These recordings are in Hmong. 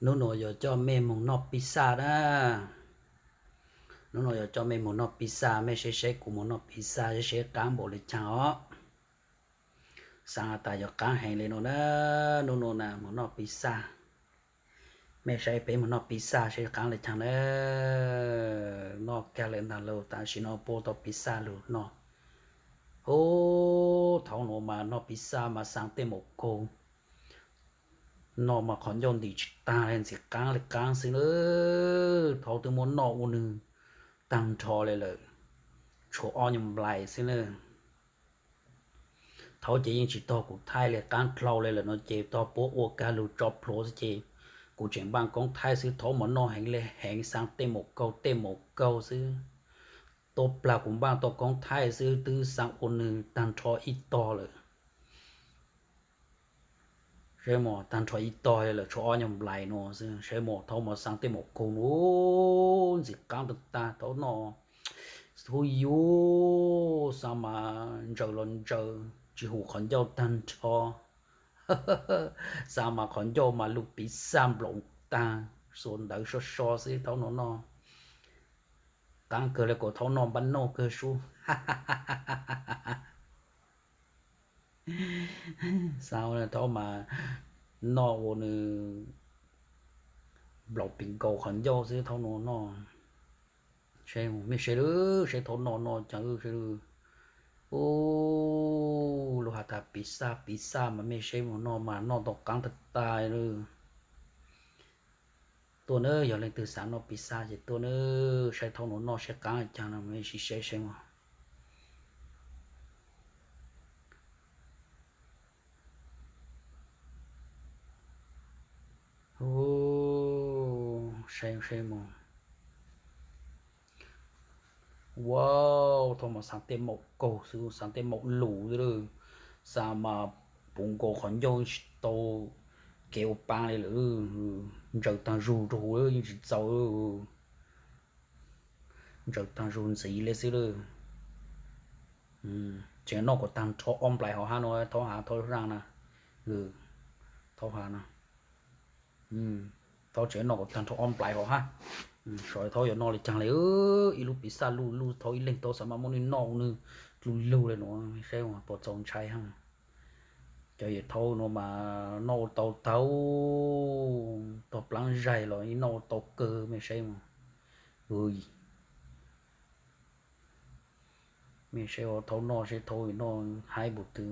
Hnub no yuav coj mej moog noj pizza na. Hnub no yuav coj mej moog noj pizza, mej saib saib kuv moog noj pizza seb qaab npaum le caag os. Xaav tas yuav qaab heev le no na. Hnub no na moog noj pizza, mej saib peb moog noj pizza seb qaab le caag na. Noj kag le ntaag lauj, tam sim no puab tau pizza lug noj. Ub, thaum no mas noj pizza mas xaav tej maum kaug, noj mas qhov ncauj ntim tsis taag le, ntxim qaab le qaab xwb na. Thaum twb muab noj ua nwg taag nrho le lawm, tshuav ob nyuag nplais xwb na. Thaum ces yeej tsis tog kuv thaij le, qaab dlhau le lawm no ces tog puab ua kag lug tso plhuav xwb ces kuv tseem npaaj koob thaij xwb. Thaum mas noj heev le heev, xaav tej maum kaug tej maum kaug xwb. Tuab plag kuv npaaj tau koob thaij xwb twb xaav ua nwg taag nrho ib tog lawm. Saib mas, taag nrho ib tog lawm, tshuav ob nyuag nplais no xwb. Saib mas, thaum mas xaav tej maum kaug no ntxim qaab tag tag thaum noj. Hu yus, xaav mas ntsaws los ntsaws tsis hum qhov ncauj taag nrho. Xaav mas qhov ncauj mas lug piv xaj nplaum taag, xuas ntawv so so xwb thaum no noj. Qaab kawg le kuas thaum noj npaj noj kawg sub. Xaav thaum mas noj ua nwg nplaum pis nkaus qhov ncauj xwb thaum no noj. Mej saib lawm, saib thaum noj noj caag lawm. Ub, lug has tas piv xaj piv xaj mas mej saib mus, noj mas noj tau qaab tag tag lawm. Tuaj nawb, yog leej twg xaav noj piv xaj ces tuaj nawb, saib thaum no noj saib qaab caag no mej sim saib saib mas. Ub, saib saib mas. Wow, thaum mas xaav tej maum kaug xwb, xaav tej maum lus xwb lawm. Xaav mas puv nkaus qhov ncauj tsis tau kev ua paab li lawm. Ntsaws taag zug rua huv yeej tsis txaus. Ntsaws taag zug ntxiv le xwb lawm. Tseem noj kuas taag nrho ob nplais hov hab no, thaub hav thaub zaj na. Thaub hav na. Thaub tseem noj kuas taag nrho ob nplais hov hab. Saib thaub yuav noj le caag le. Ib lub piv xaj luj luj thaub ib leeg thaub xav mas muab nwg noj ua nwg dlug lug le nuav, saib puas txaus ntshai hab. Cov yawm thaub nuav mas noj ua tau thaub, tog plaab zaig los yeej noj ua tau kawg, mej saib mas. Mej saib thaub noj, saib thaub noj haib npaum twg.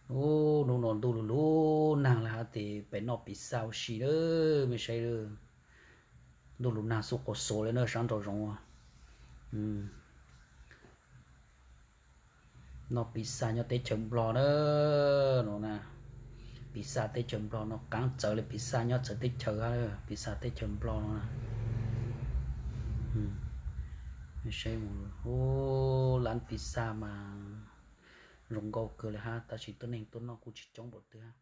Ub, nub no ntuj lug lug naag le hab tes pem noj piv xaj ua si lawm, mej saib lawm. Ntuj lug naag xub quas xuav le na, sab nraum zoov. Noj piv xaj nyob teb chaws Nplog na, no na. Piv xaj teb chaws Nplog no qaab txawv le piv xaj nyob txawv teb chaws hab, piv xaj teb chaws Nplog no na. Saib mus, ub, laab piv xaj mas zoo nkauj kawg le hab, tab sis tuab neeg tuaj noj kuj tsis coob npaum twg hab.